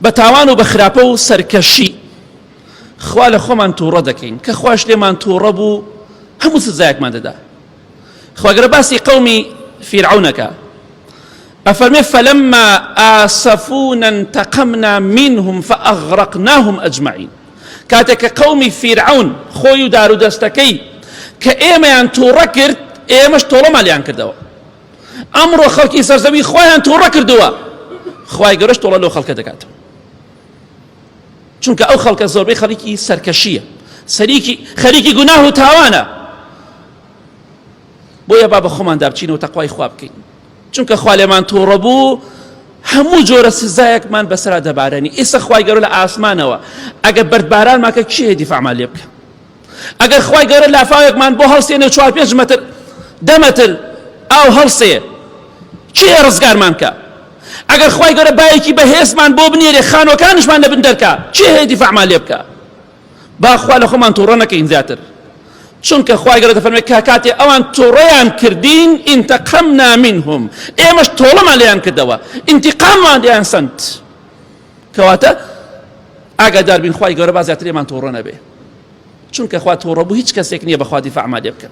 بە تاوان و بە خراپە و سەرکەشی خوا لە خۆمان تووڕە دەکەین کە خواش لێمان تووڕە بوو هەموو سزایەکمان دەدا. خوا گەورە باسی قەومی فیرعەونەکە ئەفەرمێ فلما آسفونا انتقمنا منهم فأغرقناهم أجمعين کاتێک کە قەومی فیرعەون خۆی و دار و دەستەکەی کە ئێمەیان تووڕە کرد ئێمەش تۆڵەمان لێیان کردەوە. ئەمڕۆ خەڵکی سەرزەوی خۆیان تووڕە کردووە، خوای گەورەش تۆڵە لەو خەڵکە دەکاتەوە. چونکە ئەو خەڵکە زۆربەی خەڵکی سەرکەشیە، سەریکی خەریکی گوناه و تاوانە. بۆیە با بە خۆماندا بچینەوە تەقوای خوا بکەین، چونکە خوا لێمان تووڕە بوو هەموو جۆرە سزایەکمان بەسەرا دەبارێنی. ئێستا خوای گەورە لە ئاسمانەوە ئەگەر بەردبارانمان کرد کێ دیفاعمان لێ بکە؟ ئەگەر خوای گەورە لافاوێکمان بۆ هەڵسێنێ چوار پێنج مەتر دە مەتر ئاو هەڵسێ کێ ڕزگارمان کە؟ ئەگەر خوای گەورە بایەکی بەهێزمان بۆ بنێرێ خانوەکانیشمان لە بن دەرکا کێ هەیە دیفاعمان لێ بکا؟ با خوا لە خۆمان تووڕە نەکەین زیاتر، چونکە خوای گەورە دەفەرمێ کە کاتێ ئەوان تووڕەیان کردین انتقمنا منهم، ئێمەش تۆڵەمان لێیان کردەوە، انتقاممان لێیان سەند. کەواتە ئاگادار بین خوای گەورە با زیاتر لێمان تووڕە نەبێ، چونکە خوا تووڕە بوو هیچ کەسێک نییە بەخوا دیفاعمان لێ بکە.